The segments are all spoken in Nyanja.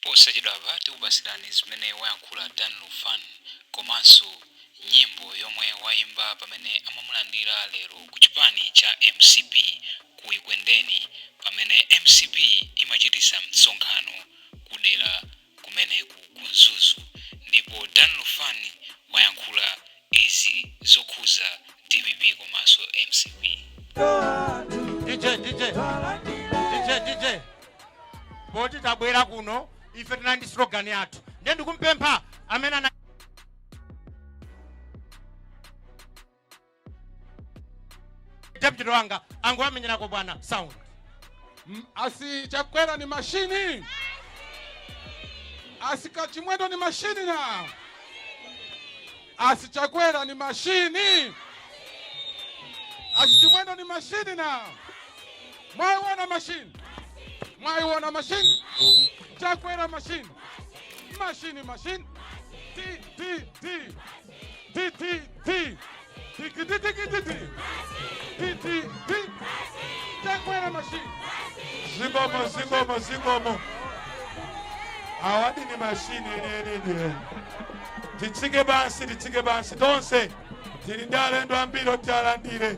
Posachedwapa tikupasirani zimene wayankhula Dan Lufan komanso nyimbo yomwe wayimba pamene amamulandira lero ku chipani cha mcp ku Ekwendeni pamene mcp imachitisa msonkhano kudera kumeneku ku Mzuzu ndipo Dan Lufan wayankhula izi zokhuza dpp komanso mcp. DJ, DJ, DJ, DJ. Poti tabwera kuno ife tinali ndi slogan yathu, ndiye ndikumpempha amene ana deputy wanga angowamenyerako bwana sound. Asi Chakwera ni mashini, asi Kachimwendo ni mashini na asi Chakwera ni mashini, asi Chimwendo ni mashini na mwaiwona mashini, mwaiwona mashini, Chakwera mashini, mashini mashini, T T T T T T Tiki tiki tiki T T T Chakwera mashini. Zikomo, zikomo, zikomo. Awadi ni mashini enienidi. Titsike pansi, titsike pansi tonse. Tili ndi alendo ambiri oti alandire.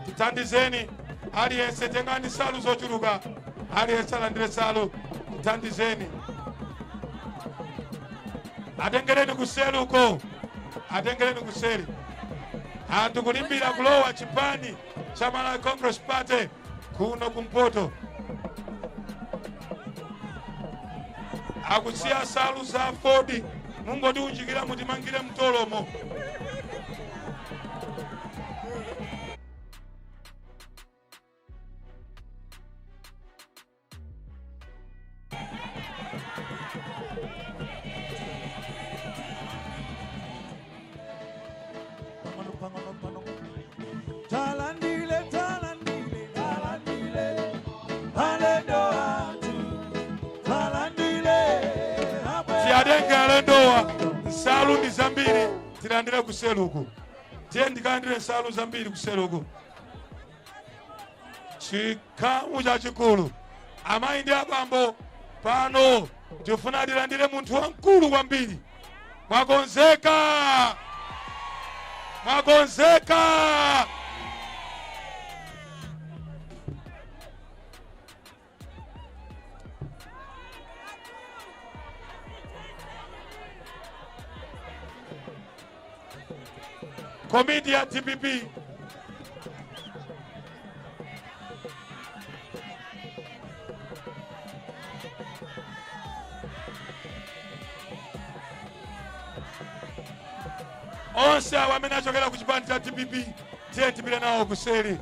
Tithandizeni aliyense, tengani nsalu zochuluka, aliyense alandire nsalu. Tithandizeni, atengereni kuseri uko, atengereni kuseri. Anthu kulimbira kulowa chipani cha Malawi Congress Party kuno kumpoto, akusiya nsalu za Ford. Mungotiunjikira mutimangire mtolomo. Pang'ono, pang'ono, pang'ono. Talandile, talandile, talandile. Alendo athu. Talandile. Tiyatenge alendowa, nsalu ndi zambiri, tilandire kuseluku. Tiye ndikalandire nsalu zambiri kuseluku. Chikhamu chachikulu, amayi ndi abambo, pano tifuna tilandire munthu wamkulu kwambiri. Mwakonzeka? Mwakonzeka? Komiti ya DPP, onse awo amene achokera ku chipani cha DPP, tiye tipite nawo kuseri.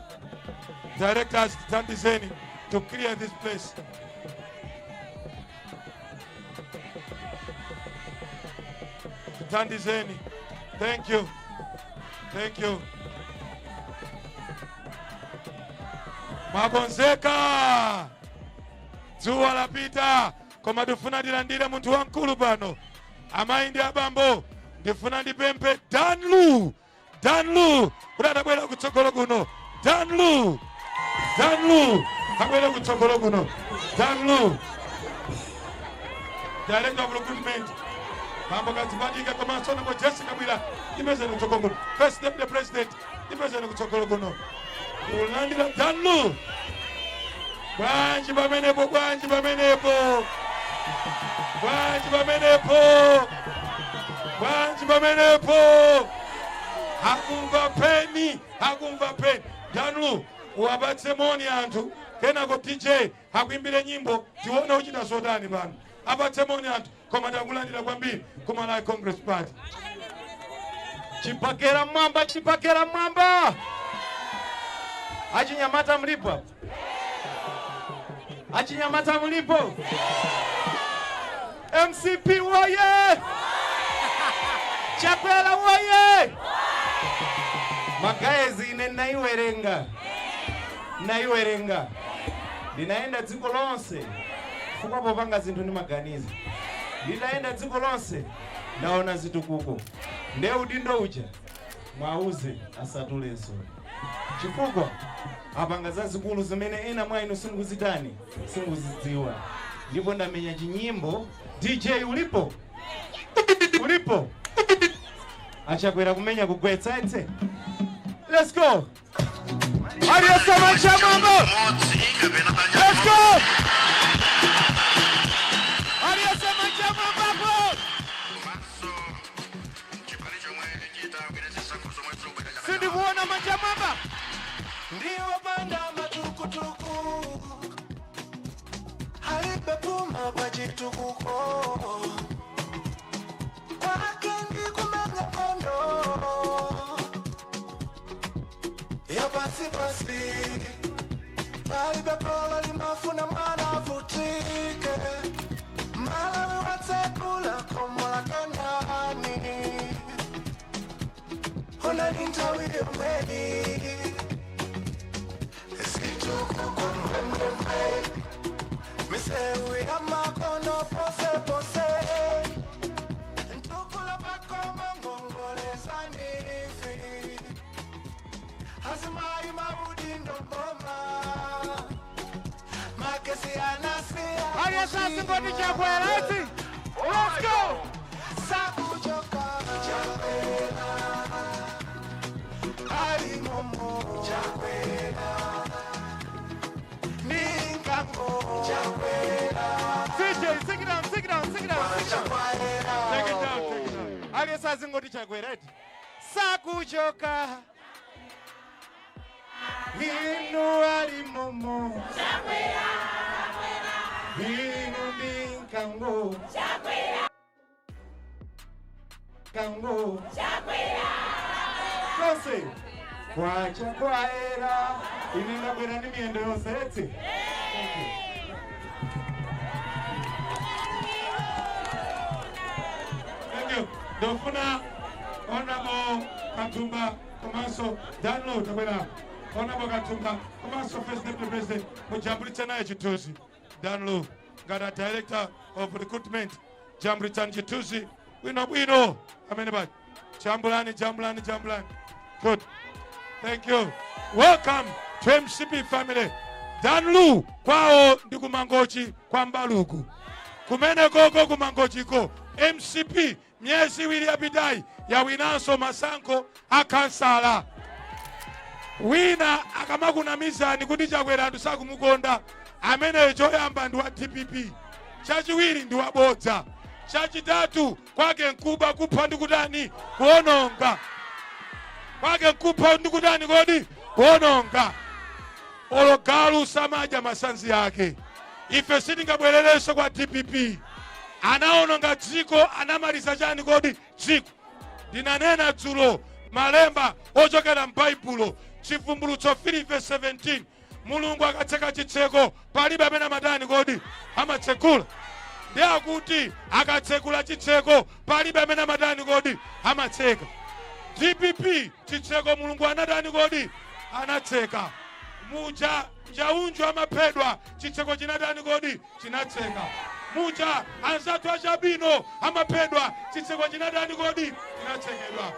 Directors, tithandizeni to clear this place. Tithandizeni. Thank you, thank you. Mwakonzeka? Dzuwa lapita, koma tifuna tilandire munthu wamkulu pano. Amayi ndi abambo, ndifuna ndipemphe Danlu, Danlu, kuti atabwera kutsogolo kuno. Danlu, Danlu, abwere kutsogolo kuno. Danlu, director of recruitment, bambo Kadzipatike komanso nako Jessica Bwira, ipezeni kutsogolo kuno. First Deputy President, ipezeni kutsogolo kuno kulandira Danlu. Bwanji pamenepo? Bwanji pamenepo? Bwanji pamenepo? Bwanji pamenepo? Akumva peni, akumva peni. Danlu, uwapatse moni anthu, kenako DJ akuimbire nyimbo, tione uchita zotani pano. Apatse moni anthu, koma takulandira kwambiri ku Malawi Congress Party. Chipakera mwamba, chipakera mwamba. Achinyamata mlipo hapo? Achinyamata mlipo? MCP woye! Chakwera woye! Magaezi, ine naiwerenga, naiwerenga. Ndinaenda dziko lonse chifukwa popanga zinthu ndimaganiza. Nditayenda dziko lonse ndaona zitukuko. Nde udindo uja mwauze asatulenso, chifukwa apanga zazikulu zimene ena mwa inu simukuzitani, simukuzidziwa. Ndipo ndamenya chinyimbo. DJ ulipo? Ulipo? Achakwera kumenya kugwetsa etse. Let's go. Aliyense manja mwamba. Let's go. Aliyense manja mwambapo. Sindikuona manja mwamba. Ndiyo banda matukutuku alibe puma kwa chitukuko kwake ndi kumenya kondo ya pasi pasi palibe pola limafuna mwana avutike Malawi watsekula khomo la Kanani onani nthawi yomweyi zitukuko mbwembwembwe misewu ya makono pose pose ntukula pakoma ngongole za NEEF azimayi maudindo mboma magesi anasiya Aliyense asingoti Chakwera eti. Let's go. Sakuchoka Chakwera ali momo Chakwera ningango Chakwera DJ, take it down, take it down, take it down, take it down. Chakwera Take it down, take it down. Aliyense azingoti Chakwera eti. Sakuchoka. Inu ali momo. Inu ndinkango. Kango. Kose. Kwacha kwaera. Ine ndabwera ndi miyendo yonse eti. Thank you. Thank you. Ndofuna Honorable Katumba komanso Danlo tabwera. Honorable Katumba komanso First Deputy President mujambulitse naye chithunzi. Danlo ngati a Director of Recruitment, jambulitsani chithunzi bwino bwino amene paja. Jambulani, jambulani, jambulani. Good. Thank you. Welcome to MCP family. Danlu kwawo ndi kumangochi kwa Mbaluku. Kumene koko kumangochiko MCP miyezi 2 yapitayi yawinanso masankho a kansala. Wina akamakunamizani kuti Chakwera anthu sakumukonda, ameneyo choyamba ndi wa DPP, chachiwiri ndi wabodza, chachitatu kwake nkuba, kupha ndi kutani, kuononga. Kwake nkupha ndi kutani kodi, kuononga. Olo galu samadya masanzi ake. Ife sitingabwererenso kwa DPP. Anaononga dziko, anamaliza chani kodi, dziko. Ndinanena dzulo malemba ochokera m'Baibulo, Chivumbulutso 3 verse 17: Mulungu akatseka chitseko, palibe amene amatani kodi, amatsekula. Ndi akuti akatsekula chitseko, palibe amene amatani kodi, amatseka. DPP chitseko Mulungu anatani kodi, anatseka. Muja Njaunju amaphedwa, chitseko chinatani kodi, chinatseka. Muja anzathu achabino amaphedwa, chitseko chinatani kodi, chinatsekedwa.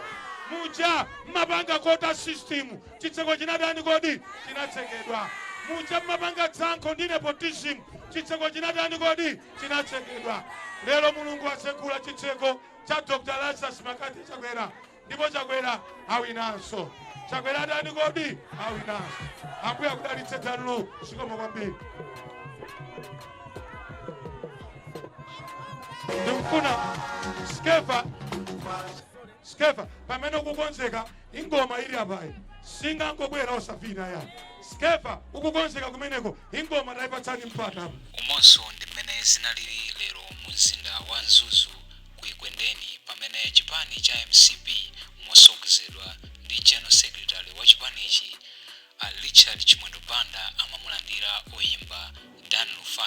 Muja mmapanga quota system, chitseko chinatani kodi, chinatsekedwa. Muja mmapanga tsankho ndi nepotism, chitseko chinatani kodi, chinatsekedwa. Lero Mulungu atsekula chitseko cha Dr Lazarus McCarthy Chakwera, ndipo Chakwera awinanso. Chakwera atani kodi, awinanso. Ambuye akudalitse Danlu, zikomo kwambiri. Ndikufuna Skefa, Skefa, pamene ukukonzeka ingoma ili apayi singangobwera osafina ya Skefa, ukukonzeka kumeneko ingoma tayipatsani mpata apa. Umonso ndi mmene zinalili lero mu mzinda wa Mzuzu ku Ekwendeni, pamene chipani cha MCP mosogozedwa ndi General Secretary wa chipanichi a Richard Chimwendo Banda amamulandira oyimba Dan Lufani.